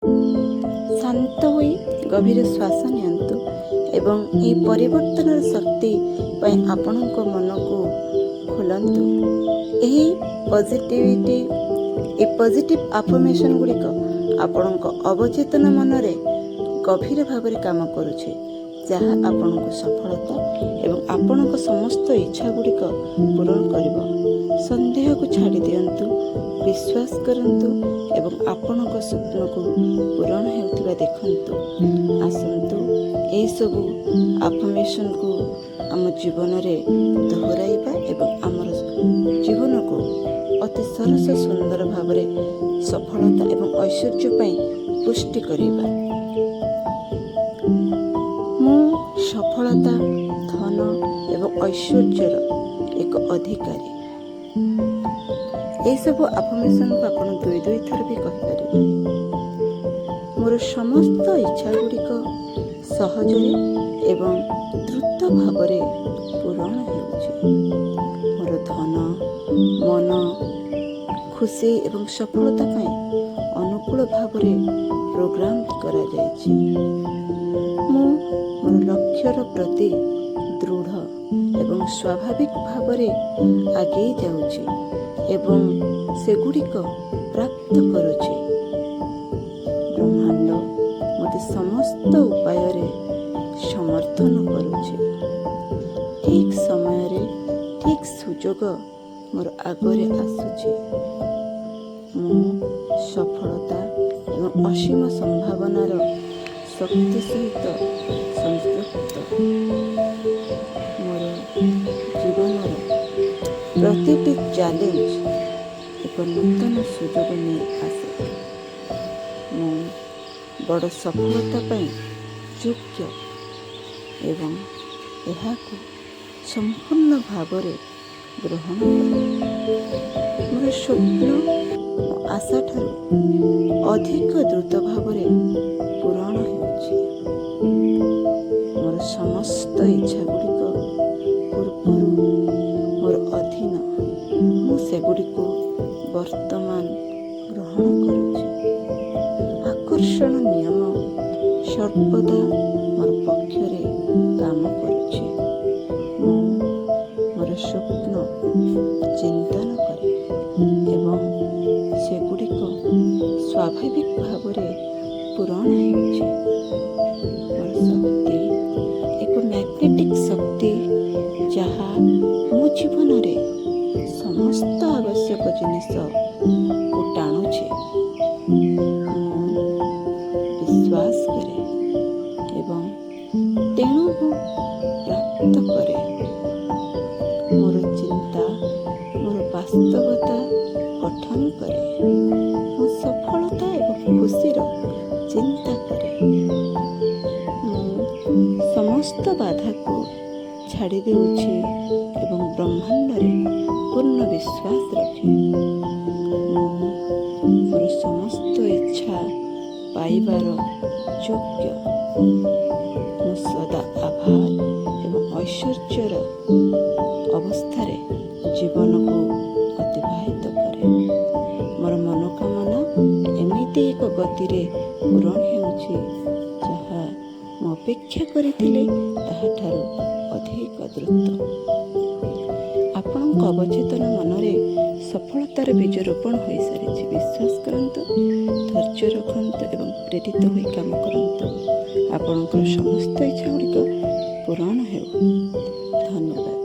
ଶାନ୍ତ ହୋଇ ଗଭୀର ଶ୍ୱାସ ନିଅନ୍ତୁ ଏବଂ ଏହି ପରିବର୍ତ୍ତନର ଶକ୍ତି ପାଇଁ ଆପଣଙ୍କ ମନକୁ ଖୋଲନ୍ତୁ। ଏହି ପଜିଟିଭିଟି, ଏହି ପଜିଟିଭ୍ ଆଫର୍ମେସନ୍ ଗୁଡ଼ିକ ଆପଣଙ୍କ ଅବଚେତନ ମନରେ ଗଭୀର ଭାବରେ କାମ କରୁଛି, ଯାହା ଆପଣଙ୍କୁ ସଫଳତା ଏବଂ ଆପଣଙ୍କ ସମସ୍ତ ଇଚ୍ଛା ଗୁଡ଼ିକ ପୂରଣ କରିବ। ସନ୍ଦେହକୁ ଛାଡ଼ି ଦିଅନ୍ତୁ, ବିଶ୍ୱାସ କରନ୍ତୁ ଏବଂ ଆପଣଙ୍କ ସ୍ୱପ୍ନକୁ ପୂରଣ ହେଉଥିବା ଦେଖନ୍ତୁ। ଆସନ୍ତୁ, ଏହିସବୁ ଆଫର୍ମେସନ୍କୁ ଆମ ଜୀବନରେ ଦୋହରାଇବା ଏବଂ ଆମର ଜୀବନକୁ ଅତି ସରସ ସୁନ୍ଦର ଭାବରେ ସଫଳତା ଏବଂ ଐଶ୍ୱର୍ଯ୍ୟ ପାଇଁ ପୁଷ୍ଟି କରିବା। ମୁଁ ସଫଳତା, ଧନ ଏବଂ ଐଶ୍ୱର୍ଯ୍ୟର ଏକ ଅଧିକାରୀ। ଏହିସବୁ ଆଫର୍ମେସନ୍କୁ ଆପଣ ଦୁଇ ଦୁଇ ଥର ବି କହିପାରିବେ। ମୋର ସମସ୍ତ ଇଚ୍ଛା ଗୁଡ଼ିକ ସହଜରେ ଏବଂ ଦ୍ରୁତ ଭାବରେ ପୂରଣ ହେଉଛି। ମୋର ଧନ, ମନ, ଖୁସି ଏବଂ ସଫଳତା ପାଇଁ ଅନୁକୂଳ ଭାବରେ ପ୍ରୋଗ୍ରାମ କରାଯାଇଛି। ମୁଁ ମୋର ଲକ୍ଷ୍ୟର ପ୍ରତି ଦୃଢ଼ ଏବଂ ସ୍ୱାଭାବିକ ଭାବରେ ଆଗେଇ ଯାଉଛି ଏବଂ ସେଗୁଡ଼ିକ ପ୍ରାପ୍ତ କରୁଛି। ବ୍ରହ୍ମାଣ୍ଡ ମୋତେ ସମସ୍ତ ଉପାୟରେ ସମର୍ଥନ କରୁଛି। ଠିକ୍ ସମୟରେ ଠିକ୍ ସୁଯୋଗ ମୋର ଆଗରେ ଆସୁଛି। ମୁଁ ସଫଳତା ଏବଂ ଅସୀମ ସମ୍ଭାବନାର ଶକ୍ତି ସହିତ ସଂପୃକ୍ତ। ମୋର ଜୀବନର ପ୍ରତିଟି ଚ୍ୟାଲେଞ୍ଜ ଏକ ନୂତନ ସୁଯୋଗ ନେଇ ଆସେ। ମୁଁ ବଡ଼ ସଫଳତା ପାଇଁ ଯୋଗ୍ୟ ଏବଂ ଏହାକୁ ସମ୍ପୂର୍ଣ୍ଣ ଭାବରେ ଗ୍ରହଣ କରେ। ମୋର ସ୍ୱପ୍ନ ମୋ ଆଶାଠାରୁ ଅଧିକ ଦ୍ରୁତ ଭାବରେ ପୂରଣ ହେଉଛି। ମୋର ସମସ୍ତ ଇଚ୍ଛା ଗୁଡ଼ିକ ପୂର୍ବରୁ ମୋର ଅଧୀନ। ମୁଁ ସେଗୁଡ଼ିକୁ ବର୍ତ୍ତମାନ ଗ୍ରହଣ କରୁଛି। ଆକର୍ଷଣ ନିୟମ ସର୍ବଦା ମୋର ପକ୍ଷରେ କାମ କରୁଛି। ମୁଁ ମୋର ସ୍ୱପ୍ନ ଚିନ୍ତନ କରେ ଏବଂ ସେଗୁଡ଼ିକ ସ୍ୱାଭାବିକ ଭାବରେ ପୂରଣ ହେଉଛି। ମୋର ଶକ୍ତି ଏକ ମ୍ୟାଗ୍ନେଟିକ୍ ଶକ୍ତି, ଯାହା ମୋ ଜୀବନରେ ସମସ୍ତ ଆବଶ୍ୟକ ଜିନିଷକୁ ଟାଣୁଛି। ମୁଁ ବିଶ୍ୱାସ କରେ ଏବଂ ତେଣୁ ମୁଁ ପ୍ରାପ୍ତ କରେ। ମୋର ଚିନ୍ତା ମୋର ବାସ୍ତବତା ଗଠନ କରେ। ମୁଁ ସଫଳତା ଏବଂ ଖୁସିର ଚିନ୍ତା କରେ। ମୁଁ ସମସ୍ତ ବାଧାକୁ ଛାଡ଼ି ଦେଉଛି ଏବଂ ବ୍ରହ୍ମାଣ୍ଡରେ ପୂର୍ଣ୍ଣ ବିଶ୍ୱାସ ରଖେ। ମୁଁ ମୋର ସମସ୍ତ ଇଚ୍ଛା ପାଇବାର ଯୋଗ୍ୟ। ମୁଁ ସଦା ଆଭାର ଏବଂ ଐଶ୍ୱର୍ଯ୍ୟର ଅବସ୍ଥାରେ ଜୀବନକୁ ଅତିବାହିତ କରେ। ମୋର ମନୋକାମନା ଏମିତି ଏକ ଗତିରେ ପୂରଣ ହେଉଛି, ଯାହା ମୁଁ ଅପେକ୍ଷା କରିଥିଲି ତାହାଠାରୁ ଅଧିକ ଦ୍ରୁତ। ଆପଣଙ୍କ ଅବଚେତନ ମନରେ ସଫଳତାର ବୀଜ ରୋପଣ ହୋଇସାରିଛି। ବିଶ୍ୱାସ କରନ୍ତୁ, ଧୈର୍ଯ୍ୟ ରଖନ୍ତୁ ଏବଂ ପ୍ରେରିତ ହୋଇ କାମ କରନ୍ତୁ। ଆପଣଙ୍କର ସମସ୍ତ ଇଚ୍ଛା ଗୁଡ଼ିକ ପୂରଣ ହେଉ। ଧନ୍ୟବାଦ।